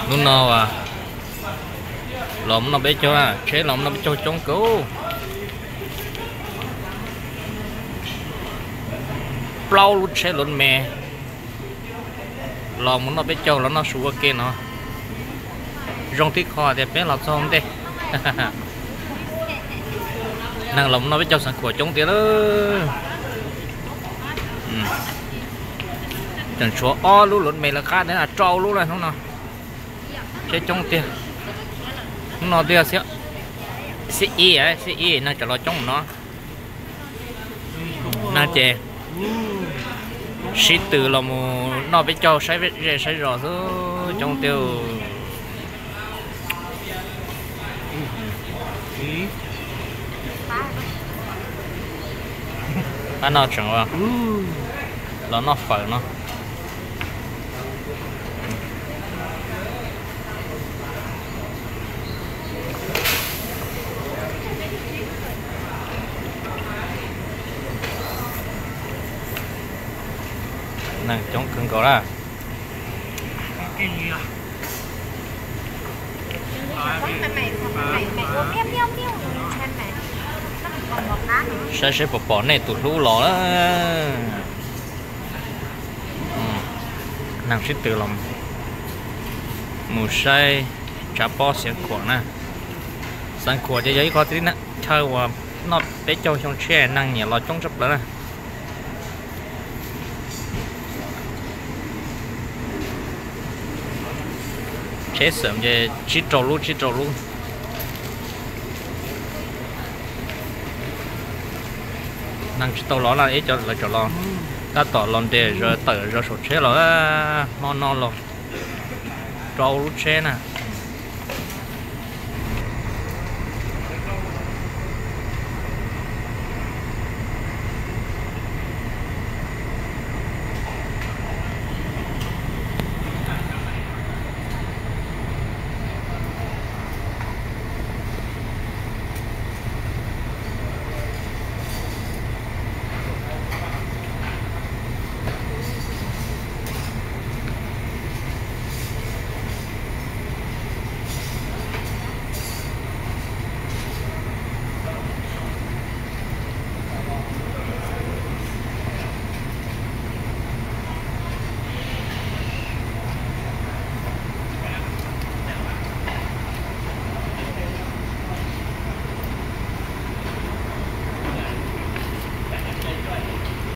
Hnub no los mus noj peb caug, tsheb los mus noj peb caug coob kawg. Plaub lub tsheb luv me los mus noj peb caug los noj su ua ke no. Zoo tib qho tias peb los txog ntej. Neeg los mus noj peb caug Xeev Khuam coob tiag lawm. Tseem tshuav ob lub luv me lawv qab thiab, rau lub lawm hnub no. Tsheb coob tiag. Hnub no twb yog xiab ib, xiab ib neeg tseem los coob no. Neeg ces sib tw los mus noj peb caug saib zej saib zos xwb, coob tiag. Ab, no tseem los noj fawm no. Neeg coob kawg nkaus na. Saib seb puas pom nej tus hlub los. Neeg sib tw los mus saib tshav pob Xeev Khuam na. Xeev Khuam ces yog ib qho tib neeg chaw uas noj peb caug xyoo tsheb neeg nyiam los coob tshaj plaws na. Tsheb xeem ces tsib rau lub tsib rau lub. Neeg tsis tau los na, ib co lawv tseem los, tab tom los nres tawm zaws saum tsheb los. Hmo no los rau lub tsheb na.